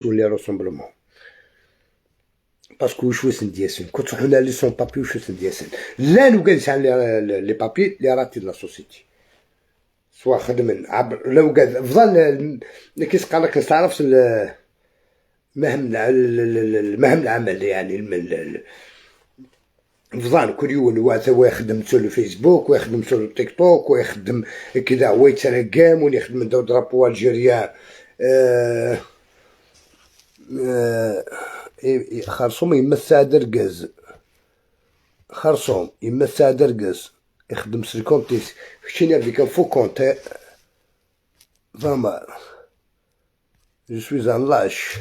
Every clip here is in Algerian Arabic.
les rassemblements parce que واش واسن دياسن كنت تروحو les sans-papiers واش واسن دياسن لا لو كان les papiers les ratés la société سوا خدم عبر لو قال فضل كيس قال لك نستعرف المهام المهام العمل يعني فضان كل يوم هو يخدم sur الفيسبوك ويخدم sur التيك توك ويخدم كذا هو يترقم ويخدم دو drapeau algérien خرصوم يمثل درقز خرصوم يمثل درقز يخدم sur compte شتيني avec un faux compte. Vraiment, je suis un lâche.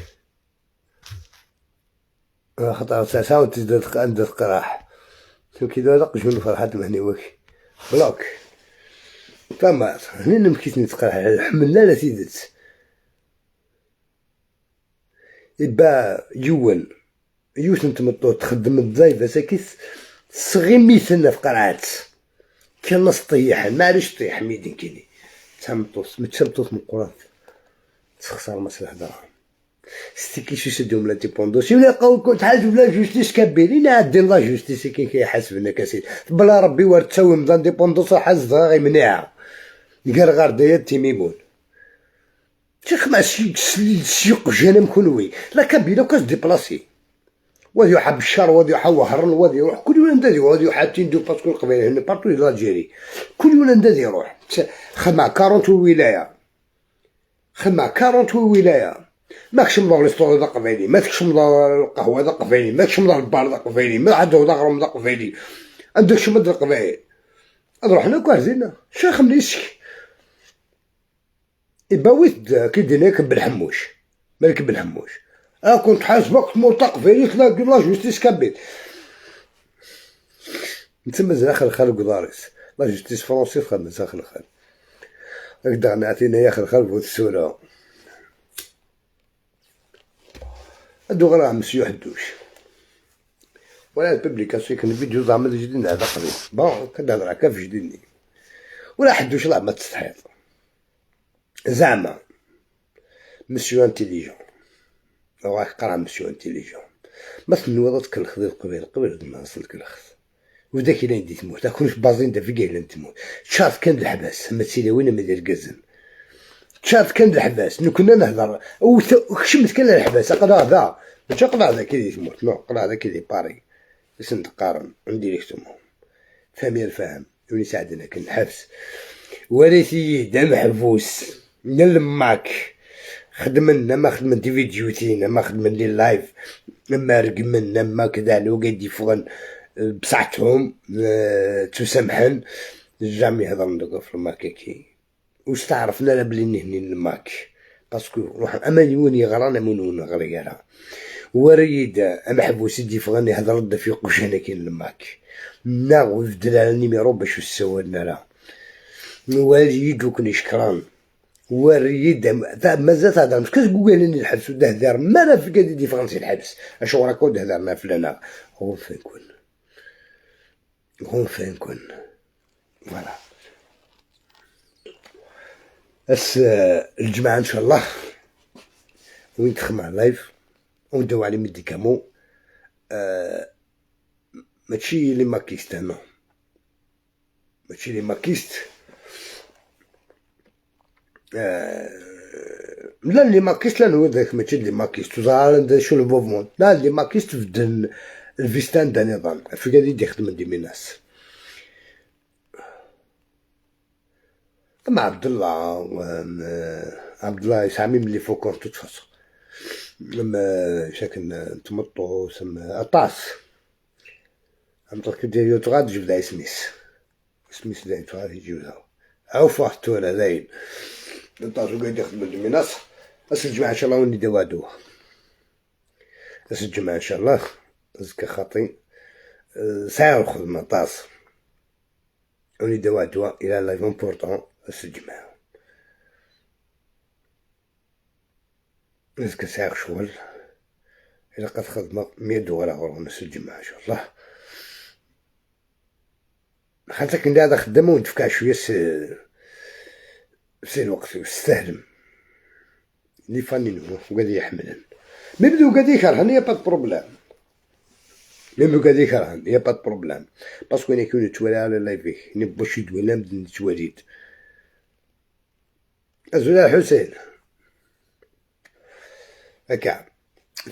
خاطر ساعة تزيد عند قراح كي دابا قجون فرحات مهني وك bloque فما هنا نمكيت نتقرح حملنا لا تيدت يبا يون يوسف نتمطو تخدم الضيفة ساكيس صغيميتنا في قرعات كان نص طيح معليش طيح ميدين كيني تمطوس متشمطوس من قرات تخسر مصلحة دراهم ستي كيش يسدهم l'indépendance ولا قول كنت حاجة la justice kabyle عندي la justice كي كيحاسبنا كاسيد بلا ربي وار تساوي من l'indépendance حاز غير منيعة قال غاردية تيميمون شيخ ما سيق جانا مكونوي la Kabylie كاس déplacer وادي يحب الشر وادي يحب وهران وادي يروح كل يوم ندادي وادي يحب تندو parce que القبائل هنا partout l'Algérie كل يوم ندادي يروح خدمة 48 ولاية خدمة 48 ولاية ماكش مضر restaurant ذا قبايلي ما تكش مضر القهوة ذا قبايلي ما تكش مضر البار ذا قبايلي ما عنده ذا غرم ذا قبايلي عندك شو مضر القبايل نروح هنا كوارزينا شيخ مليسك يباويت كي دينا بالحموش مالك بالحموش كنت حاسبك مرتق قبايلي تلاقي la justice kabyle نتما مازال خل قداريس la justice française خدمة خل هكذا نعطينا يا خل فوت السورة هادو غير مسيو حدوش ولا ال publication كان فيديو زعما جديد هذا قريب bon كنهضر هكا في جديدني ولا حدوش لا ما تستحيط زعما monsieur intelligent راك قرا monsieur intelligent ما تنوض تكلخ قبيل قبل ما نصل كلخ وداك الى ندي تموت كلش بازين دا في كاع تموت شاف كان الحباس ما تسيلي وين ما دير كزن شاف كان الحباس نو كنا نهضر وخشمت كان الحباس قرا هذا ماشي قرا هذا كي تموت non قرا هذا كي باري باش نتقارن directement فهم يا الفاهم وني ساعدنا كان الحبس ورثي دا محبوس نلماك خدمنا ما خدمن des فيديوتين ما خدمن les lives ما رقمنا ما كذا لو قد يفغن بصحتهم تسامحن jamais هضر دوكا في الماكيكي واش تعرفنا لا بلي نهني الماك parce que روح اما يون يغرانا من ون غريرا وريد ام حبوس يدي فغن يهضر في قشنا كاين الماك نا ويبدل على ال numéro باش يسولنا لا وريد وكن شكران وريد مازال تهضر مش كتقول لي الحبس ودهدر ما لا في كادي دي فرنسي الحبس اش راك دهدرنا فلانا هو فين كون هو فين كون voilà اس الجماعة ان شاء الله وين تخمع live ونداو على médicaments ماشي les makistes non ماشي les makistes لا les makistes لا نو ذاك ماشي les makistes تزال شو ال mouvement لا les makistes في الفيستان دا نظام في قاعد يخدم des menaces اما عبد الله عبد الله يسعى من les faux comptes toute façon لما شاكن تمطو سم اطاس عم كدير يوتغاد جبد سميس سميس داين تغاد يجيبها او فاختورة داين طاس وقاعد يخدم des menaces اس الجماعة ان شاء الله وني دوادو اس الجماعة ان شاء الله زكا خاطي ساعة الخدمة طاس وني دوادو الى live important اس الجماعة رزق ساعة شغل إلا قد خدمة 100 دولار ونص الجمعة إن شاء الله خاطر كنت هذا خدامة وندفع شوية سي الوقت استهلم les fans نو وقاد يحملن même دو قاد يكرهن y a pas de problème même قاد يكرهن y a pas de problème parce que انا كون توالي على live نبغى شي دوينا نتواليد أزول حسين هكا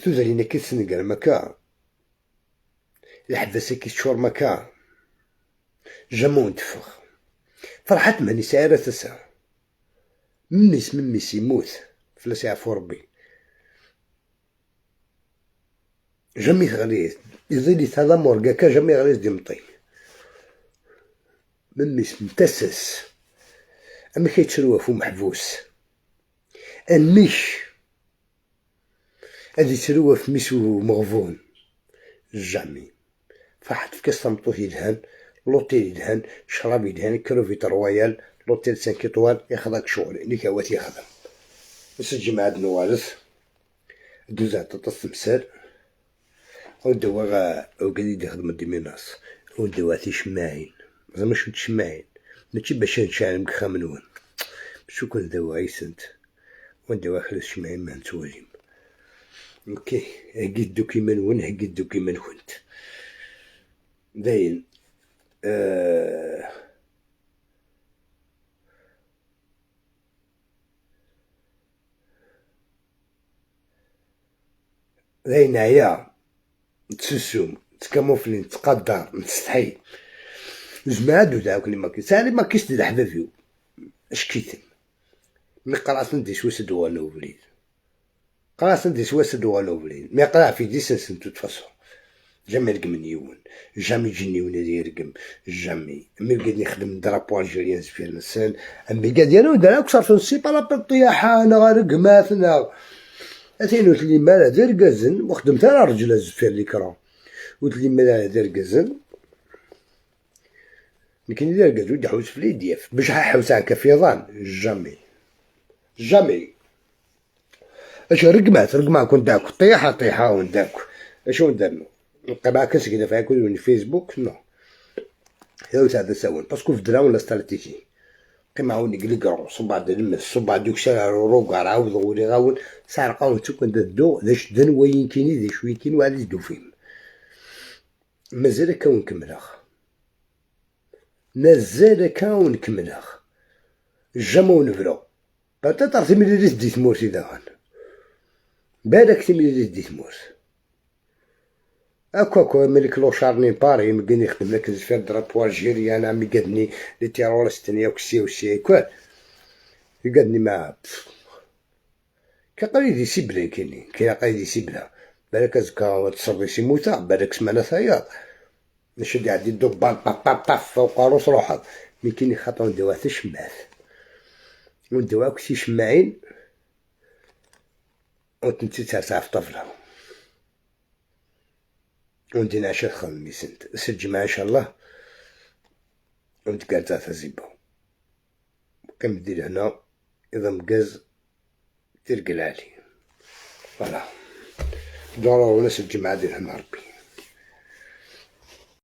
توزرينا كي تسنقر مكا الحبس كي تشور مكا jamais نتفخ فرحت ماني سايرة تسا مميس مميس يموت فلاس يعفو ربي jamais غليت يظل هذا مورقاكا jamais غليت ديمطي مميس متسس أما كيتشروا محبوس أميش هادي تروا في ميسو مغفون jamais فرحت في كاس طمطوط يدهن l'hôtel يدهن شراب يدهن crevettes royales l'hôtel 5 étoiles ياخذك شغل اللي كوات يخدم نسجل مع نوارث دوز عطا التمثال ودوا وقال يخدم des menaces ودوا تيشماعين زعما شو تشماعين ماشي باش نشعل مكخا منون شو كون دوا عيسنت وندوا خلص شماعين ما نتواليم OK هكي document ون هكي document كنت باين باين عيا تسسوم تكاموفلي نتقدر نتستحي زعما هادو تاع اللي ما كاين سالي ما كاينش الحبابيو اش كيتم mais قرات ندي شوية دوالو وليد قرات ندي شوية دوالو وليد mais قرا في dix ans toute façon jamais رقم نيون jamais جيني ولا يرقم jamais mais قاعد نخدم drapeau algérien في السن امي قاعد ديالو دار كسر c'est pas la طياحه انا غير رقماتنا اتينو تلي مالا دير كازن وخدمت انا رجل زفير l'écran وتلي مالا دير كازن لكن دير كازن ودي حوس في ليديف باش حوس على كفيضان jamais jamais اش رقمات رقمات كنت داك طيحه طيحه ونداك اشو ندير نبقى معاك كده في كل من فيسبوك non هاو تاع ساون parce que في دراون la stratégie قيم عاوني قلي كرون صبع المس صبع دوك شارع روكار عاود غولي غاون سارقاون تكون دو ذاش دن وين كيني ذا شوي كين وعاد دو فيم مازال كون كملاخ مازال كون كملاخ jamais نفرو peut-être تيملي دي تمورتي داغن بالك تيملي دي تمورت اكو اكو ملي clochard ني باري مكين يخدم لك في drapeau algérien مي قادني les terroristes ني وكسي وسي كوال يقادني مع كقالي دي سيبلا كيني كي قالي دي سيبلا بالك ازكا تصري سي موتا بالك سمانة ثياط نشد يعدي دوبان با با با فوق روس روحك mais كاين خاطر نديوها تشماث ونديوها كسي شماعين وتنتي تاع في طفله وندينا عشا خمي سنت سجل ان شاء الله ونتقال تاع زيبو قيم دير هنا اذا مقاز دير قلالي فوالا دورو وناس الجمعة ديال هنا ربي.